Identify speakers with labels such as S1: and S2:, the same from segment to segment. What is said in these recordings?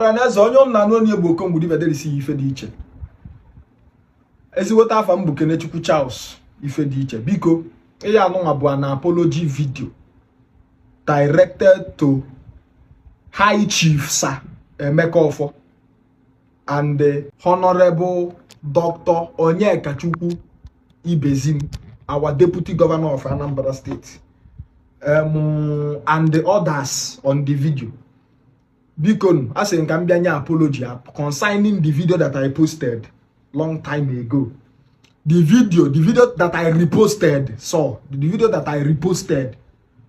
S1: Ọhaneze, onye m na-anụ onye bụ Okongwu Dibia ife dị iche. Ezigbote afa m bụ Kenechukwu Charles ife dị iche. Biko, ihe anụnwa bụ an apology video directed to High Chief Sir Emeka Offor and the Honorable Dr. Onyekachukwu Ibezim, our Deputy Governor of Anambra State, and the others on the video. Biko, a sị ka m bịa nye apology concerning the video that I posted long time ago. The video that I reposted, so the video that I reposted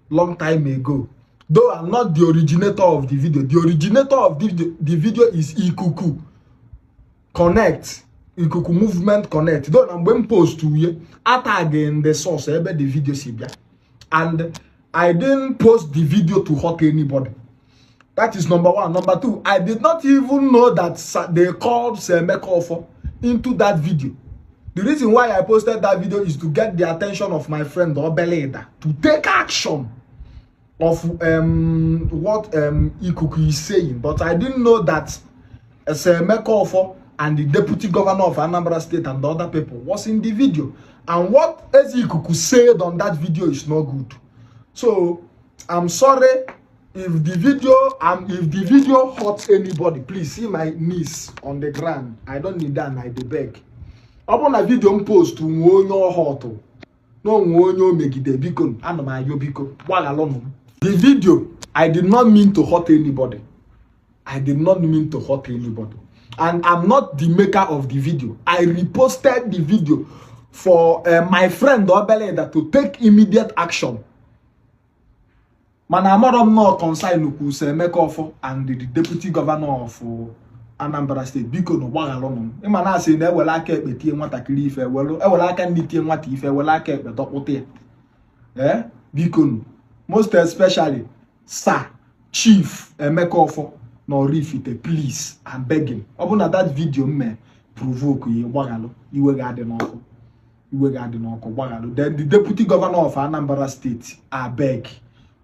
S1: long time ago. Though I'm not the originator of the video. The originator of the video is Ikuku Connect, Ikuku Movement Connect. Though na mgbe m post uye, atag in the source ebe the video si bịa. And I didn't post the video to hurt anybody. That is number one. Number two, I did not even know that they called Sir Emeka Offor into that video. The reason why I posted that video is to get the attention of my friend Obeleda to take action of what Ikuku is saying. But I didn't know that Sir Emeka Offor and the Deputy Governor of Anambra State and the other people was in the video. And what Eze Ikuku said on that video is not good. So I'm sorry if the video hurts anybody. Please see my knees on the ground. I don't need that. I dey beg. Ọ bụrụ na video m post nwee onye ọ hurtụ na onwe onye o megide, biko, ana m ayọ, biko, gbaghalụnụ m. The video, I did not mean to hurt anybody. I did not mean to hurt anybody, and I'm not the maker of the video. I reposted the video for my friend Obeleda to take immediate action, mana amarọ m nọ concern kwu Sir Emeka Offor and the Deputy Governor of Anambra State. Biko na gbaghalụnụ m. Ịma na asị na-ewere aka ekpe tie nwatakịrị ife, ewere aka nri tie nwata ife, ewere aka ekpe dọkpụta ya. Ee, biko nụ, most especially Sir Chief Emeka Offor na Oraifite, please, I'm begging. Ọ bụ na that video m mee provoke ya, gbaghalụ. Iwe ga-adị n'ọkụ, iwe ga-adị n'ọkụ, gbaghalụ. Then the Deputy Governor of Anambra State, abeg,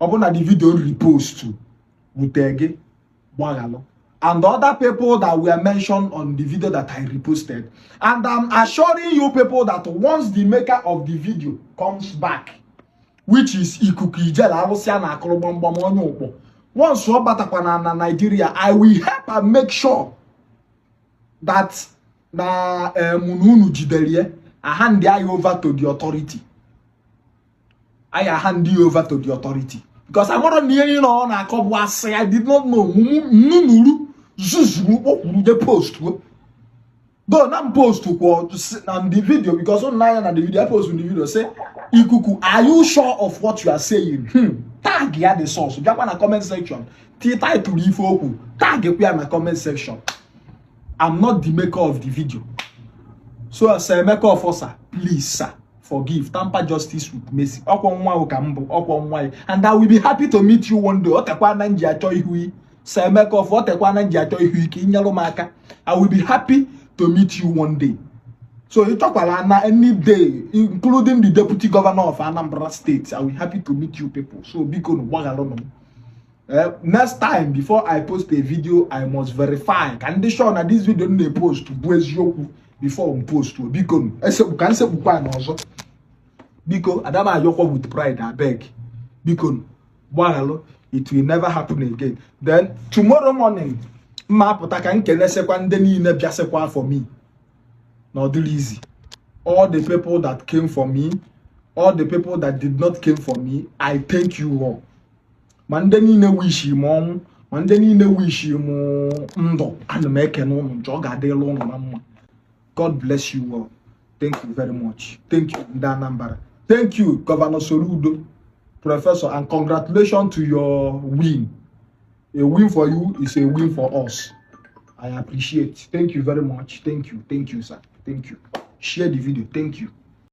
S1: ọ bụ na the video repost wute gị, gbaghalụ, and other people that were mentioned on the video that I reposted. And I'm assuring you people that once the maker of the video comes back, which is Ikuku Ijele alụsịa na akụrụ gbamgbam onye ụkpọ, once ọ batakwana na Nigeria, I will help and make sure that na na unu jidere ya, I hand ya over to the authority. I hand you over to the authority because amarọ na ihe niile ọ na-akọ bụ asị. I did not know. Nnunuru zuzuru kpọkwuru je post though na m post kwọ na the video, because unu n'anya na the video I post in the video say, "Ikuku, are you sure of what you are saying?" Tag ya the source. Bịakwa na comment section, ti title ife okwu, tag ekwe ya na comment section. I'm not the maker of the video. So Sir Emeka Offor, sir, please, sir, forgive. Temper justice with mercy. Ọkwọ nwa ahụ ka m bụ, ọkwọ nwa ya, and I will be happy to meet you one day. Ọ tekwa na nji achọ ihu yi, Sir Emeka Offor, ọ tekwa na nji achọ ihu ike inyelụ m aka. I will be happy to meet you one day. So ị chọkwara na any day, including the Deputy Governor of Anambra State, I will be happy to meet you people. So biko nụ, gbaghalụnụ m. Next time, before I post a video, I must verify ka ndị sure na this video m na-epost bụ eziokwu before m post. Biko nụ, esekpu ka nsekpukwa na ọzọ. Biko, adama ayọkwa with pride, abeg, biko nụ, gbaghalụ. It will never happen again. Then tomorrow morning, mma apụta ka m kelesekwa ndị niile bịasịkwa for me na ọ dịrị easy. All the people that came for me, all the people that did not came for me, I thank you all. Ma ndị niile wishi m ọnwụ, ma ndị niile wishi m ndụ, ana m ekene ụnụ nche. Ọ ga-adịla ụnụ na mma. God bless you all. Thank you very much. Thank you, ndị Anambra. Thank you, Governor Soludo, Professor, and congratulations to your win. A win for you is a win for us. I appreciate. Thank you very much. Thank you. Thank you, sir. Thank you. Share the video. Thank you.